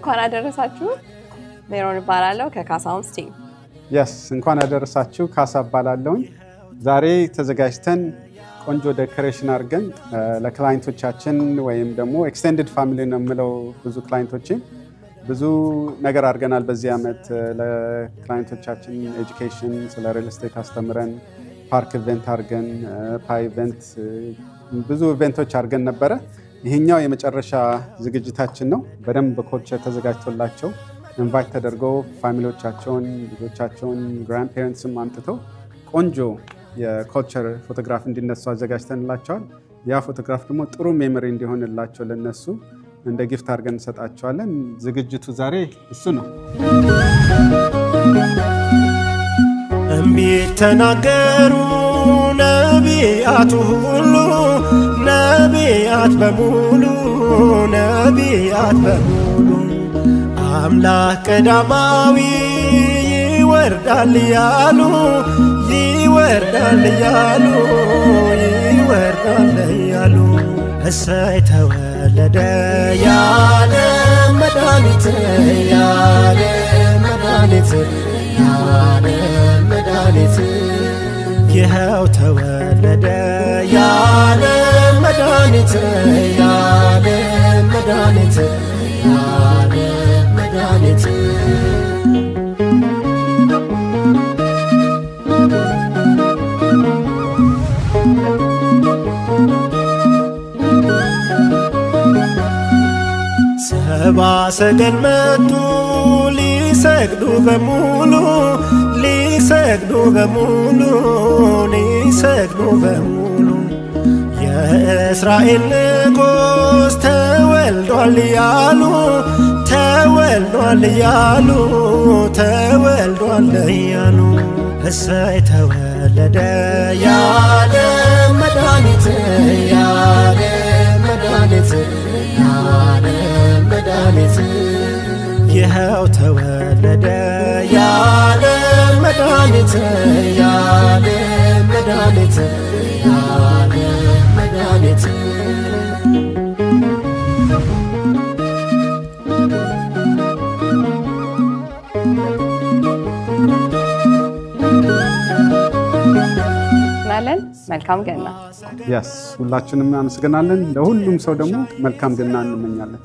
እንኳን አደረሳችሁ። ሜሮን እባላለሁ ከካሳ Homes team። Yes፣ እንኳን አደረሳችሁ። ካሳ እባላለሁኝ። ዛሬ ተዘጋጅተን ቆንጆ decoration አድርገን ለ client ኦቻችን ወይም ደግሞ extended family ነው የምለው፣ ብዙ client ኦችን ብዙ ነገር አድርገናል። በዚህ ዓመት ለ client ኦቻችን education ስለ real estate አስተምረን፣ park event አድርገን፣ pie event፣ ብዙ event ኦች አድርገን ነበረ። ይሄኛው የመጨረሻ ዝግጅታችን ነው። በደንብ culture ተዘጋጅቶላቸው invite ተደርገው family ዎቻቸውን፣ ልጆቻቸውን፣ grandparents ም አምጥተው ቆንጆ የ culture ፎቶግራፍ እንዲነሱ አዘጋጅተንላቸዋል። ያ ፎቶግራፍ ደግሞ ጥሩ memory እንዲሆንላቸው ለነሱ እንደ gift አድርገን እንሰጣቸዋለን። ዝግጅቱ ዛሬ እሱ ነው። እምቢት ተናገሩ ነቢያቱ ሁሉ፣ ነቢያት በሙሉ፣ ነቢያት በሙሉ፣ አምላክ ቀዳማዊ ይወርዳል እያሉ፣ ይወርዳል እያሉ፣ ይወርዳል እያሉ፣ እሰይ ተወለደ ያለ መድኃኒት፣ ያለ መድኃኒት፣ ያለ መድኃኒት፣ ይኸው ተወለደ ያለ መድኃኒት፣ ያለ መድኃኒት፣ ያለ መድኃኒት። ሰባ ሰገል መጡ ሊሰግዱ በሙሉ፣ ሊሰግዱ በሙሉ፣ ሊሰግዱ በሙሉ፣ የእስራኤል ንጉሥ ተወልዷል እያሉ፣ ተወልዷል እያሉ፣ ተወልዷል እያሉ፣ እሰይ ተወለደ ያለ መድኃኒት፣ ያለ መድኃኒት፣ ያለ መድኃኒት፣ ይኸው ተወለደ ያለ መድኃኒት፣ ያለ መድኃኒት፣ ያለ መድኃኒት። እናለን። መልካም ገና። Yes፣ ሁላችንም እናመሰግናለን። ለሁሉም ሰው ደግሞ መልካም ገና እንመኛለን።